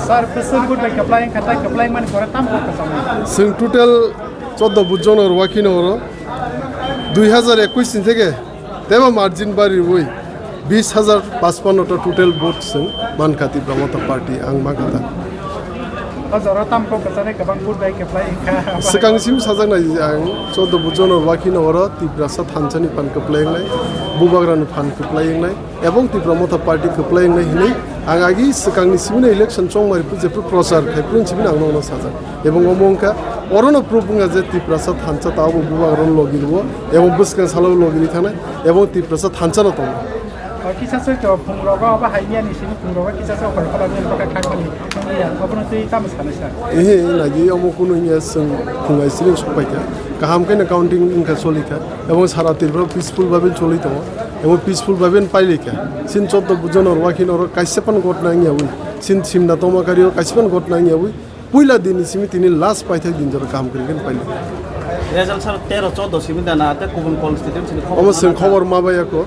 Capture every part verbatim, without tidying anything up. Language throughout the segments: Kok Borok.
Sir, bwswk vote bai kwplai wngkha, tai kwplai mani pore tamo kok kwchangma? Chwng total choddo vote jono rwakhi no oro. Dui hazar ekush ni theke tebo margin bariwi bis hazar pachpanno ta total vote chwng mankha Tipra Motha Party, ang mankha ta. O jora tamo kok kwchanai kwbang vote bai kwplai wngkha. Swkang sim sajaknai ang choddo vote jono rwakhi no oro Tiprasa thansa ni phan kwplai wngnai, Bubagra ni phan kwplai wngnai. Ebong Tipra Motha Party kwplai wngnai hinwi ang agi swkangni simino election chongmari jephru prochar khai phuru simino ang nono sajak. Ebong omo wngkha, orono proof wngkha je Tiprasa thansa tabuk Bubagrano logi rwo, ebong bwskang salo logi rwi thangnai, ebong Tiprasa thansano tongo. O kisa se to phungrogo abo haimya ni simi phungrogo kisa se hoi phala ni baka khakmani wngya, obono twi tamo sanai sa. Ehe, nagi omo kunu hiya chwng phungai sini sokpaikha. Kaham khe no counting wngkha solikha. Ebong sara Tripura peaceful babe choli tongo. Ebong peaceful babe pailika. Sin choddo bujon oro wakhin oro kaisa pan gotna wngya wi. Sin simna tongma kari o kaisa pan gotna wngya wi. Puila din ni simi tini last paithak din jora kaham kwrwngkhe pailika. Result sir tero choddo simi dana, te kubun constituency ni khobor. Omo chwng khobor ma bai ako.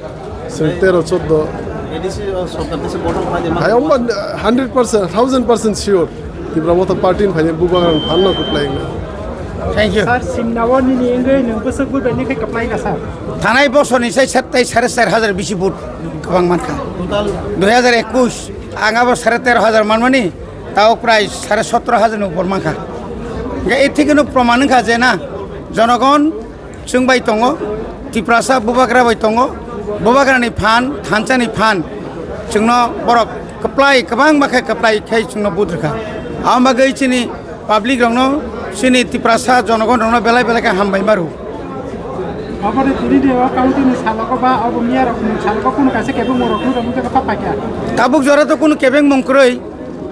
Chwng tero choddo. A D C, uh, sorkar tese gotong khlai de ma. Hai, omo hundred percent, thousand percent sure. Tipra Motha party ni phaini Bubagrani phanno kwplai wngna. Thank you. Sir, simna o nini wngwi nwng bwswk vote bai nini khe kwplai na, sir? Thanai bosorni sai sat-, tai sare char hajar bisi vote kwbang mankha. Total? Dui hajar ekush, ang abo sare tero hajar manmani, tao prai sare sotro hajar ni upor mankha. Hwnkhe e thikeno proman wngkha je na, jonogon chwng bai tongo, Tiprasa Bubagra bai tongo, Bubagrani phan, thansani phan, chwngno borok kwplai, kwbangma khe kwplai khai chwngno vote rwkha. Aboni bagwi chini public rokno, chini Tiprasa jonogon rokno belai belai khe hambai ma rw. Aboni tini de o county ni salogo ba abo miya rok ni salogo kunu kaisa kebeng mung rok nung rok nung rok paikha. Tabuk jora to kunu kebeng mung kwrwi,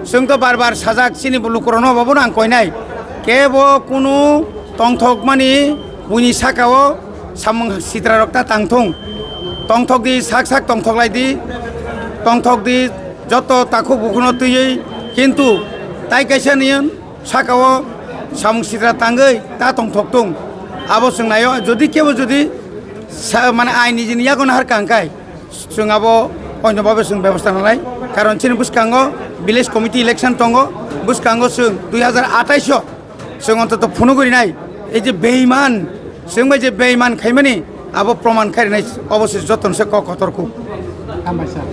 chwng to bar bar sajak chini bo lukurokno obo bono ang koinai. Kebo kunu tongthokmani buini saka o samung sitra rok ta tangthung. Tongthok di, sak sak tongthok lai di. Tongthok di, joto takhuk bukhuno twiwi. Kintu tai kaisa niyon saka o samung sitra tangwi ta tongthok tung. Abo chwng naio, jodi kebo jodi sa-, mane aini jini yago nahar kangkai, chwng abo oino babe chwng bebosta nanai. Karon chini bwskango village committee election tongo, bwskango chwng dui hajar atais o chwng ontoto phunugwi rinai, ei je beiman, chwng bai je beiman khaimani, abo proman khai rinai, obo se joto se kok kotor khu. Hambai sir.